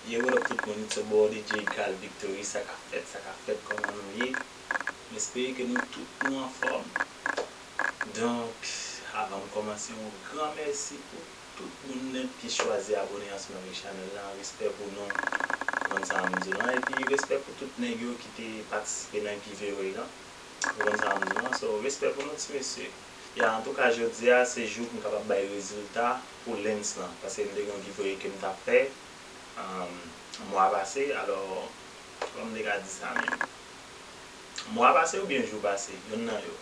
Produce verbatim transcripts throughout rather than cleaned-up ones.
Yeah, what up tout moun, it's your boy D J Cal Victory. Sa k ap fèt, sa k ap fèt, kòman nou ye? M espere ke nou tout nou anfòm. Donk, avan m kòmanse, yon gran mèsi pou tout moun nèt ki chwazi abone ansanm avèk chanèl la. Respè pou nou, konn sa m di w lan. Epi respè pou tout nèg yo ki te patisipe nan giveaway lan. Ou konn sa m di w lan. So, respè pou nou ti mesye. Ya, antouka, jodi a, se jou pou m kapab bay rezilta pou lens lan. Paske m te gen yon giveaway ke m t ap fè, um, mwa pase. Alò, kòman m te ka di sa menm? Mwa pase oubyen jou pase, yonn nan yo.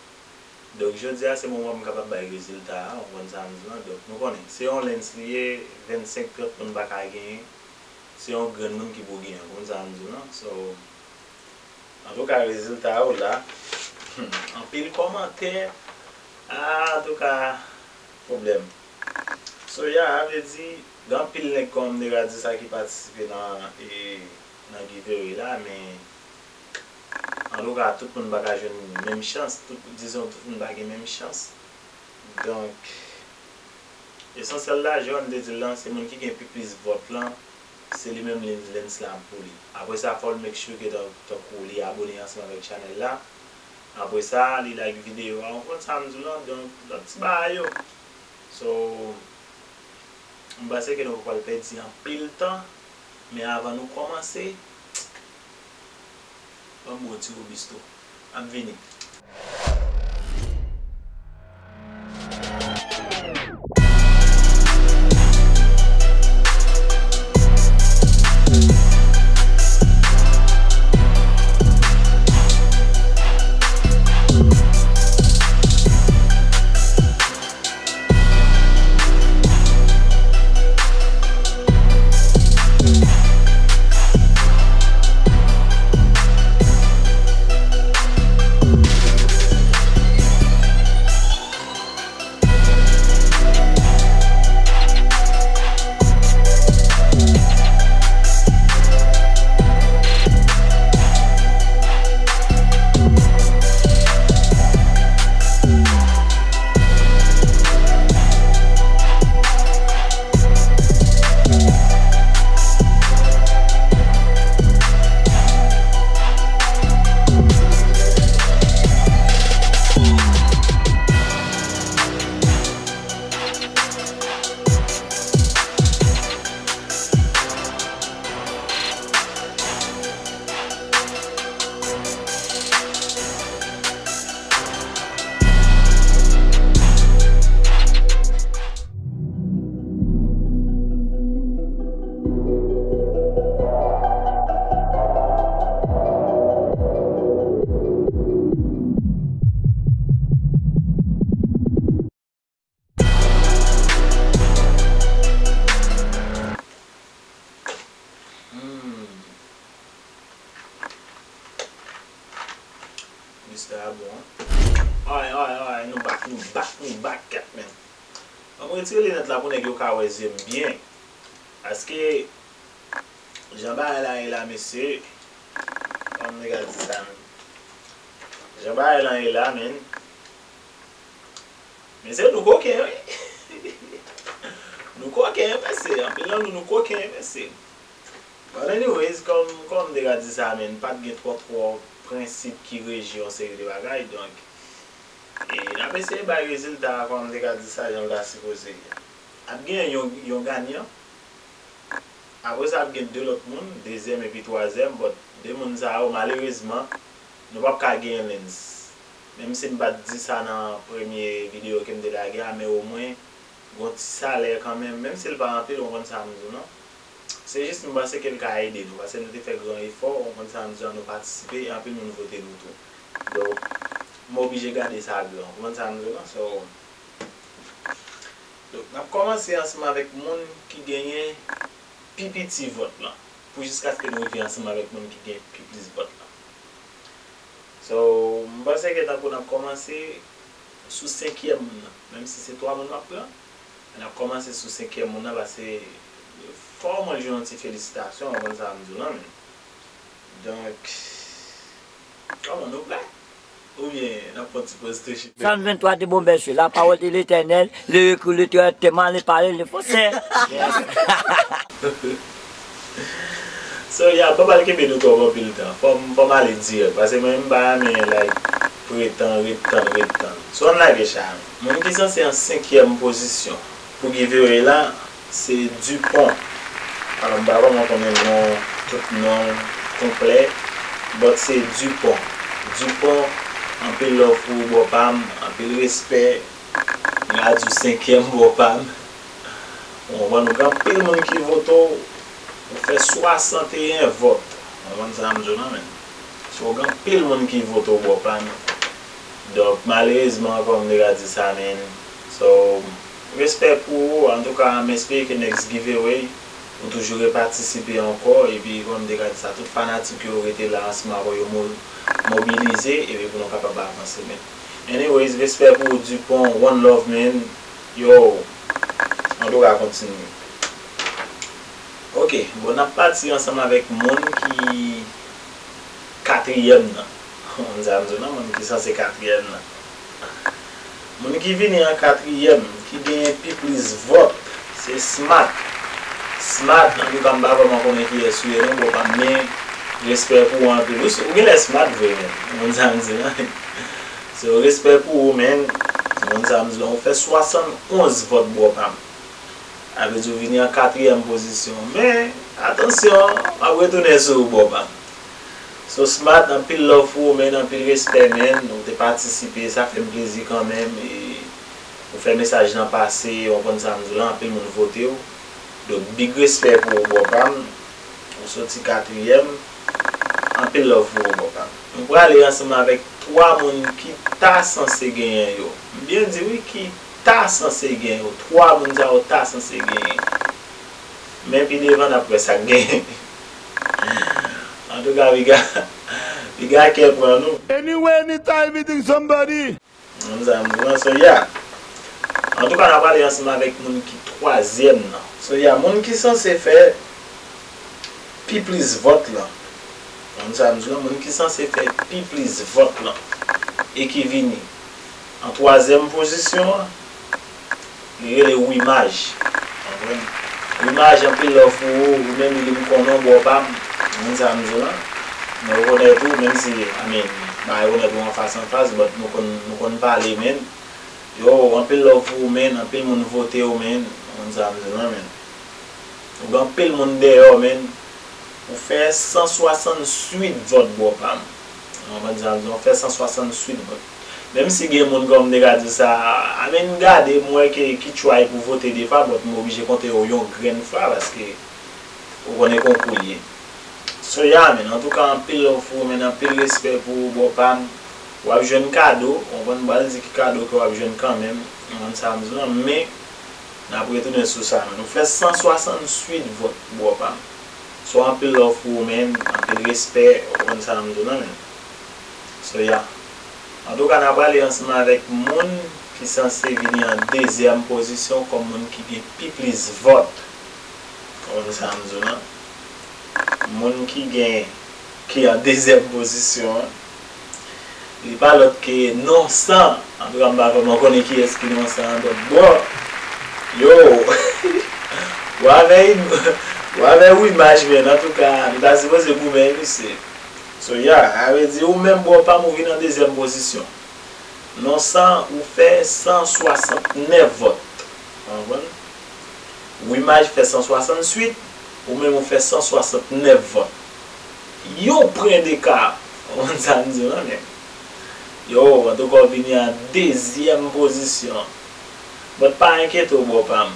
Donk, jodi a, se moman pou m kapab bay rezilta a, ou konn sa m di w lan. Donk, nou konnen, se yon lens li ye, vennsenk, trant moun pa ka genyen. Se yon grenn moun ki pou genyen, ou konn sa m di w lan. So, antouka, rezilta yo la. Anpil kòmantè. Ah, antouka, pwoblèm. So, ya, sa vle di, gen anpil nèg kòm m te ka di sa ki patisipe nan, e, nan giveaway la, men antouka, tout moun pa ka jwenn menm chans. Tout, dizon, tout moun pa gen menm chans. Donk, esansyèl la, jan m te di l lan, se moun ki gen pi plis vòt lan, se li menm li, lens la ap pou li. Apre sa, fò l make sure ke tan-, tankou li abone ansanm avèk chanèl la. Apre sa, li like videyo a, ou konn sa m di w lan, donk, lòt ti bagay yo. So, m panse ke nou pa pral pèdi anpil tan, men avan nou kòmanse, ban m bon ti Robusto. M ap vini. Hmm. Mister a bon, hein? Ay, ay, ay, nou back, nou back, nou back, kat men. Ban m retire linèt la pou nèg yo ka wè zye m byen. Paske, jan bagay la ye la, mesye, kòman nèg a di sa menm? Jan bagay la ye la, men. Men se nou koken, wi. Nou koken, mesye. Anpil nan nou, nou koken, mesye. But anyways, kòm, kòm m te ka di sa, men, pa t gen twò, twò prensip ki reji yon seri de bagay, donk, e, n ap eseye bay rezilta a, kòm m te ka di sa, jan l ta sipoze ye. Ap gen yon, yon ganyan. Apre sa, ap gen de lòt moun, dezyèm epi twazyèm, but de moun sa yo, malerezman, nou p ap ka genyen lens. Menm si m pa t di sa nan premye videyo ke m te lage a, men omwen, gon ti salè kanmenm, menm si l pa anpil, ou konn sa m di w, non? Se jis m panse ke l ka ede nou, paske nou te fè gran efò, ou konn sa m di w, nou patisipe, e anpil moun vote nou tou. Donk, m oblije gade sa gran, ou konn sa m di w, non? So, donk, n ap kòmanse ansanm avèk moun ki genyen pi piti vòt lan, pou jiskaske nou rive ansanm avèk moun ki gen pi plis vòt lan. So, m panse ke tankou n ap kòmanse sou senkyèm moun nan, menm si se twa moun m ap pran, n ap kòmanse sou senkyèm moun nan, paske fò omwen l jwenn yon ti felisitasyon, ou konn sa m di w lan, men. Donk, kòman, nou prè? Oubyen n ap pran ti pòz touche? Sòm venntwa te bon bèche, la parole de l'Éternel, le recul de terre te mal parle le français. So, yeah, m pa pral kenbe nou twòp anpil tan. Fò m, fò m ale dirèk. Paske mwen, m pa renmen, like, pretan, ret tann, ret tann. So, ann lage chat. Moun ki sanse an senkyèm pozisyon pou giveaway la, se Dupont. Alò, m pa vrèman konnen non, tout non konplè, but se Dupont. Dupont, anpil love pou ou, bro pa m, anpil respè. M ka di w senkyèm, bro pa m. Ou konprann, ou gen anpil moun ki vote w, ou fè swasanteyen vòt. Ou konprann sa m di w lan, men. So, ou gen anpil moun ki vote w, bro pa m. Donk, malerezman, kòm m te ka di sa, men. So, respè pou ou. Antouka, m espere ke next giveaway, ou toujou repatisipe ankò. Epi, kòm m te ka di sa, tout fanatik yo rete la ansanm avè w, yo mo-, mobilize, epi pou nou kapab avanse, men. Anyways, respè pou ou, Dupont. One love, man. Yo, antouka, kontinye. Ok, bon, n ap pati ansanm avèk moun ki katriyèm nan. Moun sa m di w nan, moun ki sanse katriyèm nan. Moun ki vini an katriyèm, ki genyen pi plis vòt, se Smat. Smat, antouka, m pa vrèman konnen kiyès ou ye non, bro pa m, men respè pou ou anpil. Ou, ou genlè Smat vre, men. Moun sa m di w nan. So, respè pou ou, men. Moun sa m di w nan, ou fè swasannonz vòt, bro pa m. Sa vle di w vini an katriyèm pozisyon. Men, atansyon, m ap retounen sou ou, bro pa m. So, Smat, anpil love pou ou, man, anpil respè, man. Ou te patisipe, sa fè m plezi kanmenm. E ou fè mesaj lan pase, ou konprann sa m di w la, anpil moun vote w. Donk, big respè pou ou, bro pa m. Ou soti katriyèm. Anpil love pou ou, bro pa m. Nou prale ansanm avèk twa moun ki ta sanse genyen yo. M byen di wi, ki ta sanse genyen yo. Twa moun sa yo ta sanse genyen. Men pi devan, n ap wè sa k genyen. Antouka, piga, piga kè pran nou. Anyway, anytime, everything, somebody. Moun sa m di w lan, so, yeah. Antouka, n ap prale ansanm avèk moun ki twazyèm nan. So, yeah, moun ki sanse fè pi plis vòt lan. Moun sa m di w lan, moun ki sanse fè pi plis vòt lan. E ki vini an twazyèm pozisyon an, li rele Wimaj. Konprann? Wimaj, anpil love pou ou, ou menm li m konnen w, bro pa m. Moun sa m di w lan. Mwen rekonèt ou, menm si, I mean, m pa rekonèt ou anfas anfas, but nou konn, nou konn pale, man. Yo, anpil love pou ou, man. Anpil moun vote w, man. Moun sa m di w lan, man. Ou gen anpil moun dèyè w, man. Ou fè san swasannuit vòt, bro pa m. Ou konprann sa m di w lan? Ou fè san swasannuit vòt. Menm si gen moun, kòm m te ka di sa, I mean, gade, m wè ke ki try pou vote de fwa, but m oblije konte yo yon grenn fwa, paske ou konnen konkou l ye. So, yeah, man, antouka, anpil love pou ou, man, anpil respè pou ou, bro pa m. W ap jwenn kado, ou konprann, m pral di ki kado ke w ap jwenn kanmenm, ou konprann sa m di w lan, men n ap retounen sou sa, man. Ou fè san swasannuit vòt, bro pa m. So, anpil love pou ou, man, anpil respè, ou konprann sa m di w lan, man. So, yeah. Antouka, n ap prale ansanm avèk moun ki sanse vini an dezyèm pozisyon kòm moun ki gen pi plis vòt. Ou konprann sa m di w lan? Moun ki gen, ki an dezyèm pozisyon an, li pa lòt ke Nonsan. Antouka, m pa vrèman konnen kiyès ki Nonsan an, but, bro, yo, w avè, w avè Wimaj, man, antouka, li pa sipoze goumen, misye. So, yeah, sa vle di ou menm, bro pa m, ou vin an dezyèm pozisyon. Nonsan, ou fè san swasantnèf vòt. Ou konprann? Wimaj fè san swasannuit, ou menm ou fè san swasannnèf vòt. Yon pwen deka. Ou konprann sa m di w lan, men. Yo, antouka, w vini an dezyèm pozisyon. But pa enkyete w, bro pa m.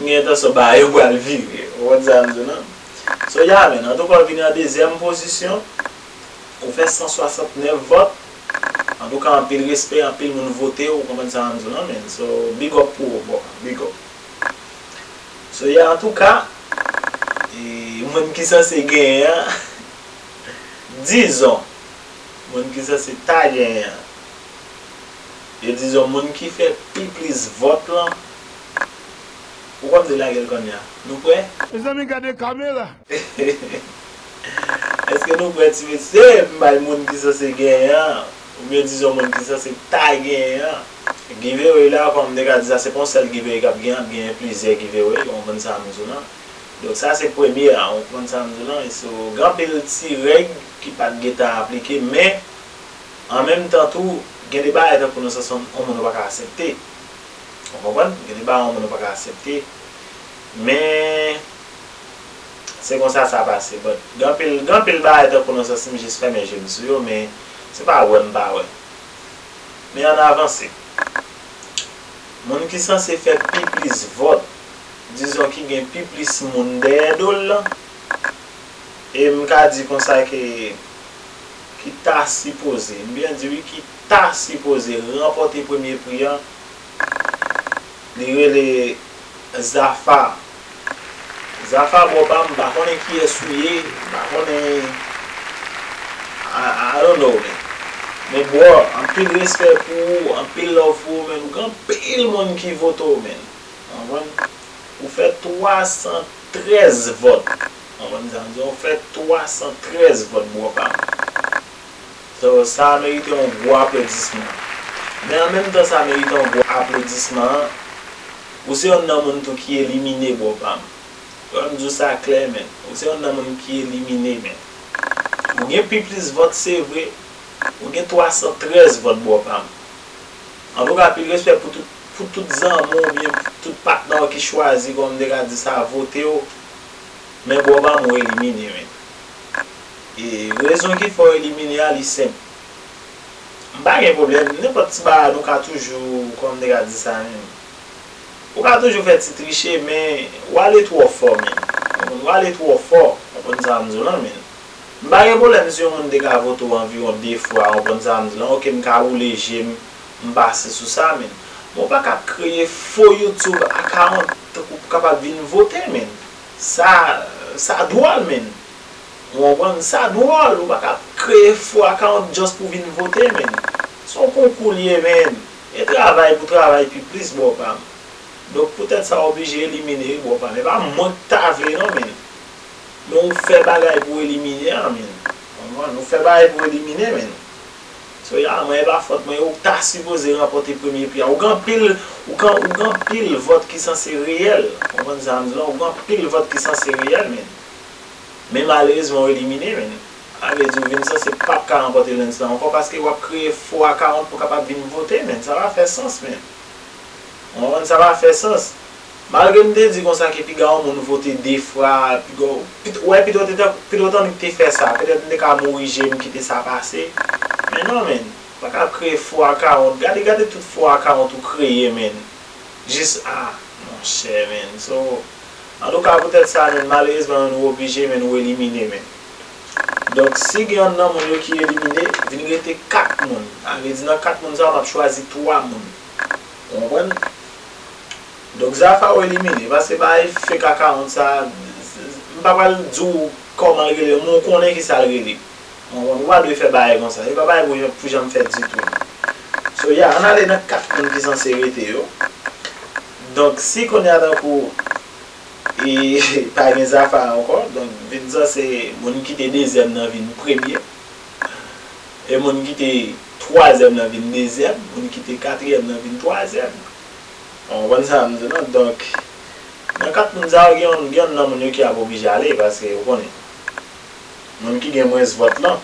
M gen entansyon bagay yo pral vire. Ou konprann sa m di w lan? So, yeah, man, antouka, w vini an dezyèm pozisyon. Ou fè san swasannnèf vòt. Antouka, anpil respè, anpil moun vote w, ou konprann sa m di w lan, man. So, big up pou ou, bro. Big up. So, yeah, antouka, e, moun ki sanse genyen an, dizon, moun ki sanse ta genyen an, e dizon, moun ki fè pi plis vòt lan, ou konn m te lage l konnya. Nou prè? Mezanmi, gade kamera. Èske nou prè, ti mesye? M bay moun ki sanse genyen an, oubyen dizon moun ki sanse ta genyen an. Giveaway la, kòm m te ka di sa, se pa yon sèl giveaway k ap genyen, ap genyen plizyè giveaway, ou konprann sa m di w lan. Donk sa se premye a, ou konprann sa m di w lan? E so, gen anpil ti règ ki pa t gentan aplike, men an menm tan tou, gen de bagay tankou nan sans yon moun ou pa ka aksepte. Ou konprann? Gen de bagay yon moun ou pa ka aksepte. Men, se konsa sa pase. But, gen anpil, gen anpil bagay tankou nan sans m jis fèmen je m sou yo, men se pa wè m pa wè. Men ann avanse. Moun ki sanse fè pi plis vòt, dizon ki gen pi plis moun dèyè do l lan, e m ka di konsa ke, ki ta sipoze, m byen di wi, ki ta sipoze ranpòte premye pri an, li rele Zafa. Zafa, bro pa m, m pa konnen kiyès ou ye, m pa konnen, I, I don't know, man. Men bro, anpil respè pou ou, anpil love pou ou, man. Ou gen anpil moun ki vote w, man. Ou konprann? Ou fè twa san trèz vòt. Ou konprann sa m di w? Ou fè twa san trèz vòt, bro pa m. So, sa merite yon gwo aplodisman. Men an menm tan sa merite yon gwo aplodisman an, ou se yonn nan moun tou ki elimine, bro pa m. Fò m di w sa klè, man. Ou se yonn nan moun ki elimine, man. Ou gen pi plis vòt, se vre. Ou gen twa san trèz vòt, bro pa m. Antouka, pil respè pou tout, pou tout zanmi w oubyen tout patnè w ki chwazi, kòm m te ka di sa, vote w. Men bro pa m, ou elimine, man. E rezon ki fè w elimine a, li senp. M pa gen pwoblèm, nenpòt ti bagay nou ka toujou, kòman m te ka di sa menm? Ou ka toujou fè ti triche, men w ale twò fò, man. Ou konprann? W ale twò fò, ou konprann sa m di w lan, man. M pa gen pwoblèm si yon moun te ka vote w anviwon de fwa, ou konprann sa m di w lan, oke, m ka woule je m, m pase sou sa, man. Men w pa ka ap kreye fo YouTube account tankou pou kapab vin vote, man. Sa, sa dwòl, man. Ou konprann? Sa dwòl, ou pa ka kreye fo account just pou vin vote, man. Se yon konkou l ye, man. E travay pou travay pi plis, bro pa m. Donk, poutèt sa, w oblije elimine, wi, bro pa m. E pa mwen k ta vle, non, man. Men w fè bagay pou elimine a, man. Ou konprann? Ou fè bagay pou elimine, man. So, ya, mwen, e pa fòt mwen, ou ta sipoze ranpòte premye pri a. Ou gen anpil, ou gen, ou gen anpil vòt ki sanse reyèl. Ou konprann sa m di la? Ou gen anpil vòt ki sanse reyèl, man. Men malerezman, ou elimine, man. Sa vle di, ou vin sanse p ap ka ranpòte Lens lan ankò, paske w ap kreye fo account pou kapab vin vote, man. Sa pa fè sans, man. Ou konprann? Sa pa fè sans. Malgre m te di konsa ke piga yon moun vote de fwa, piga, pit-, w wè, pito te, pito tann li te fè sa, petèt m te ka mouri je m kite sa pase. Men non, man, ou pa ka kreye fo account. Gade, gade tout fo account ou kreye, man. Jis, ah, monchè, man. So, antouka, poutèt sa, man, malerezman, man, ou oblije, man, ou elimine, man. Donk, si gen yonn nan moun yo ki elimine, vin rete kat moun. Sa vle di, nan kat moun sa yo, m ap chwazi twa moun. Ou konprann? Donk, Zafa ou elimine, paske bay fake account sa, m pa pral di w kòman l rele, men w konnen kisa l rele. Ou konprann? Ou pa dwe fè bagay konsa. E pa bagay pou, pou janm fèt ditou. So, ya, ann ale nan kat moun ki sanse rete yo. Donk, si kounye a tankou, e, pa gen Zafa ankò, donk, vin sanse moun ki te dezyèm nan vin premye. E moun ki te twazyèm nan vin dezyèm, moun ki te katriyèm nan vin twazyèm. Ou konprann sa m di w lan? Donk, nan kat moun sa yo, gen yon, gen yon nan moun yo ki ap oblije ale, paske ou konnen. Moun ki gen mwens vòt lan,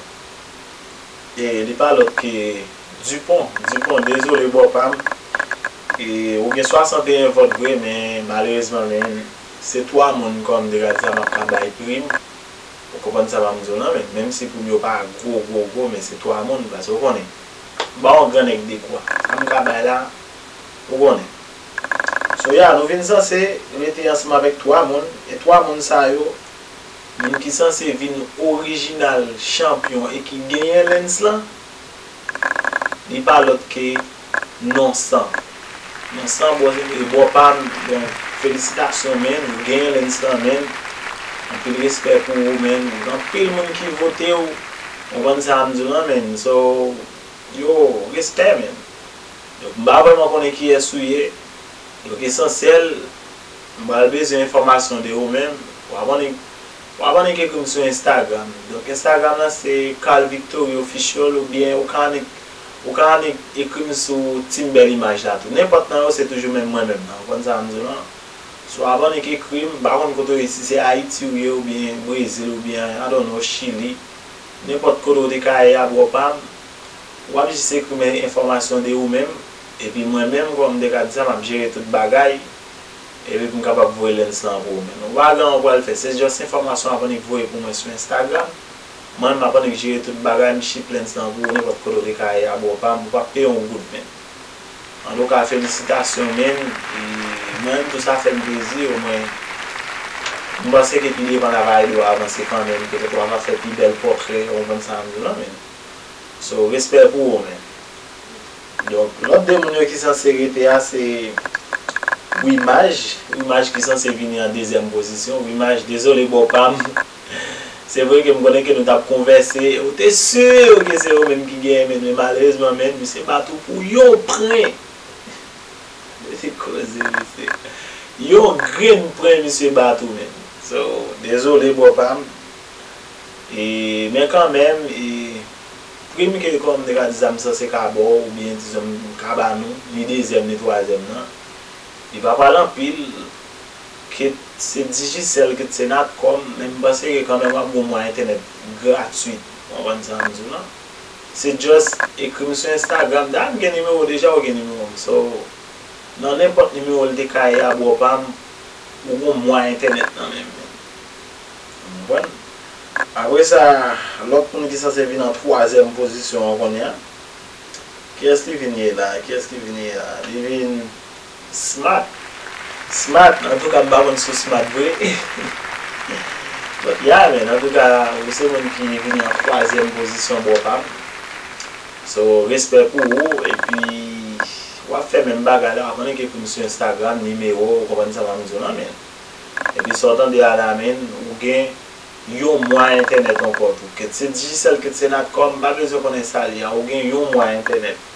e li pa lòt ke Dupont. Dupont, dezole, bro pa m. E ou gen swasanteyen vòt vre, men malerezman, men se twa moun, kòm m te ka di sa, m ap ka bay prim. Ou konprann sa m ap di w lan, men menm si prim yo pa gwo, gwo, gwo, men se twa moun, paske ou konnen. M pa yon gran nèg dekwa. Sa m ka bay la, ou konnen. So, ya, nou vin sanse rete ansanm avèk twa moun, e twa moun sa yo, moun ki sanse vin orijinal chanpyon e ki genyen Lens lan, li pa lòt ke Non San. Non San, bro, e bro pa m, bon, felisitasyon, man, ou genyen Lens lan, man. Anpil respè pou ou, man. Ou gen anpil moun ki vote w. Ou konprann sa m di w lan, man. So, yo, respè, man. Donk, m pa vrèman konnen kiyès ou ye. Donk, esansyèl, m pral bezwen enfòmasyon de ou menm. W ap annik, w ap annik ekri m sou Instagram. Donk, Instagram lan se Carl Victory Official oubyen ou ka annik, ou ka annik ekri m sou Team Bèl Imaj la tou. Nenpòt nan yo, se toujou menm mwen menm nan. Ou konn sa m di w lan? So, avan nèg ekri m, m pa konn kote w ye, si se Ayiti ou ye, oubyen Brezil, oubyen, I don't know, Chili. Nenpòt kote w te ka ye a, bro pa m, w ap jis ekri m enfòmasyon de ou menm, epi mwen menm, kòm m te ka di sa, m ap jere tout bagay, epi pou m kapab voye lens lan pou ou menm. Ou pa gen anyen w pral fè, se just enfòmasyon avan nèg voye pou mwen sou Instagram. Mwen, m ap annik jere tout bagay, m ship lens lan pou ou, nenpòt kote w te ka ye a, bro pa m, ou p ap peye yon goud, menm. Antouka, felisitasyon, menm. E mwen menm tou, sa fè m plezi, omwen, m panse ke pi devan la va ede w avanse kanmenm, petèt w a ka fè pi bèl pòtrè, ou konprann sa m di w lan, menm. So, respè pou ou, menm. Donk, lòt de moun yo ki sanse rete a, se Wimaj. Wimaj ki sanse vini an dezyèm pozisyon. Wimaj, dezole, bro pa m. Se vre ke m konnen ke nou t ap konvèse, ou te si ke se ou menm ki genyen, men, men malerezman, men, misye bat ou pou yon pwen. Misye koze, misye. Yon grenn pwen, misye bat ou, men. So, dezole, bro pa m. E, men kanmenm, e, prim ke, kòm m te ka di sa, m sanse ka ba w, oubyen dizon m ka ba nou, ni dezyèm, ni twazyèm nan. Li pa pral anpil, kit se Digicel, kit se Natcom, men m panse ke kanmenm w ap gon mwa entènèt gratwit. Ou konprann sa m di w lan? Se just ekri m sou Instagram. Dayè, m gen nimewo w deja, ou gen nimewo m. So, nan nenpòt nimewo l te ka ye a, bro pa m, ou gon mwa entènèt nan men m. Ou konprann? Apre sa, lòt moun ki sanse vin an twazyèm pozisyon an kounye a. Kiyès li vin ye la? Kiyès li vin ye la? Li vin Smart. Smart, antouka, m pa konn si w smart vre. But yeah, man, antouka, ou se moun ki vini an twazyèm pozisyon, bro pa m. So, respè pou ou, epi w ap fè menm bagay la, w ap annik ekri m sou Instagram, nimewo, ou konprann sa m ap di w lan, men. Epi sa w tande a la, men, ou gen yon mwa entènèt ankò tou. Kit se Digicel, kit se Natcom, m pa bezwen konnen sa l ye a, ou gen yon mwa entènèt.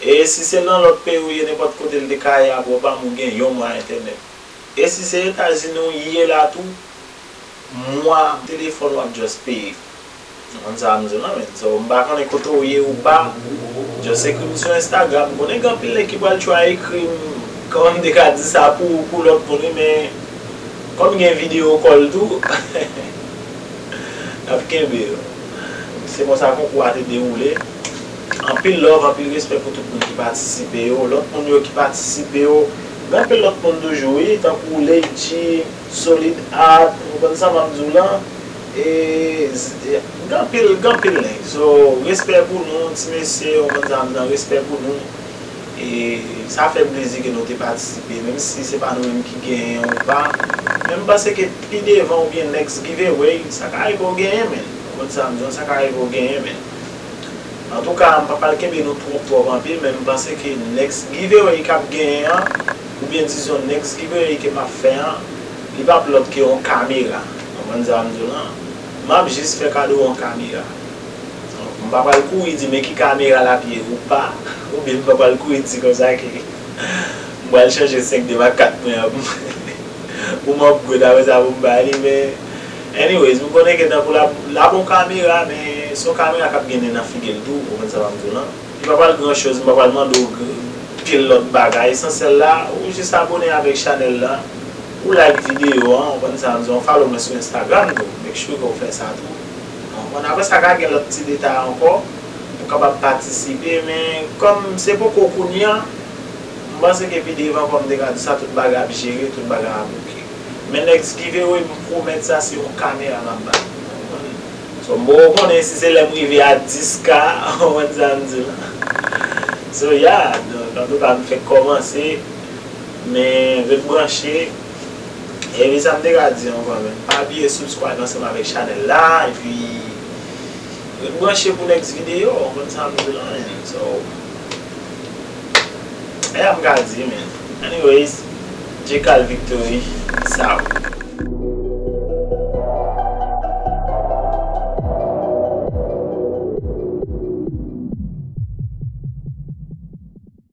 E si se nan lòt peyi w ye, nenpòt kote l te ka ye a, bro pa m, ou gen yon mwa entènèt. E si se Etazini w ye la tou, mwa telefòn w ap just peye. Ou konn sa m di w lan, men. So, m pa konnen kote w ye ou pa, just ekri m sou Instagram. M konnen gen anpil nèg ki pral try ekri m, kòman m te ka di sa pou, pou lòt moun, wi, men kòm gen videyo kòl tou, n ap kenbe yo. Se konsa konkou a te dewoule. Anpil love, anpil respè pou tout moun ki patisipe yo. Lòt moun yo ki patisipe yo, gen anpil lòt moun toujou, wi, tankou Lady, Solid Art, ou konprann sa m ap di w lan? E, e, gen anpil, gen anpil nèg. So, respè pou nou, ti mesye, ou konprann sa m di w lan, respè pou nou. E sa fè m plezi ke nou te patisipe, menm si se pa nou menm ki genyen ou pa. Men m panse ke pi devan oubyen next giveaway, sa ka rive w genyen, men. Ou konprann sa m di w lan, sa ka rive w genyen, men. Antouka, m pa pral kenbe nou twòp, twòp anpil, men m panse ke next giveaway k ap genyen an, oubyen dizon next giveaway ke m ap fè an, li p ap lòt ke yon kamera. Ou konprann sa m di w lan? M ap jis fè kado yon kamera. M pa pral kouri di men ki kamera l ap ye ou pa, oubyen m pa pral kouri di konsa ke m pral chanje senk de ak kat mwen an pou m, pou m upgrade apre sa pou m bay li, men anyways, m konnen ke tankou l ap, l ap yon kamera, men se yon kamera k ap gen nen nan figi l tou, ou konprann sa m ap di w lan. Li pa pral gran choz, m pa pral mande w gr-, pil lòt bagay. Esansyèl la, ou jis abone avèk chanèl la, ou like videyo an, ou konprann sa m di w, follow mwen sou Instagram tou. Make sure ke w fè sa tou. Ou konprann? Apre sa, ka gen lòt ti detay ankò, ou kapab patisipe, men kòm se poko kounye a, m panse ke pi devan, kòm m te ka di sa, tout bagay ap jere, tout bagay ap oke. Men next giveaway, m pwomèt sa, se yon kamera m ap ba nou. So, m poko konnen si se lè m rive a dis K, ou konprann sa m di w lan. So, yeah, donk, antouka, m fèk kòmanse, men ret branche. Epi sa m te ka di ankò, men pa bliye subscribe ansanm avèk chanèl la, epi ret branche pou next videyo, ou konn sa m di w lan, men. So, e sa m ka di, men. Anyways, J Cal Victory, peace out.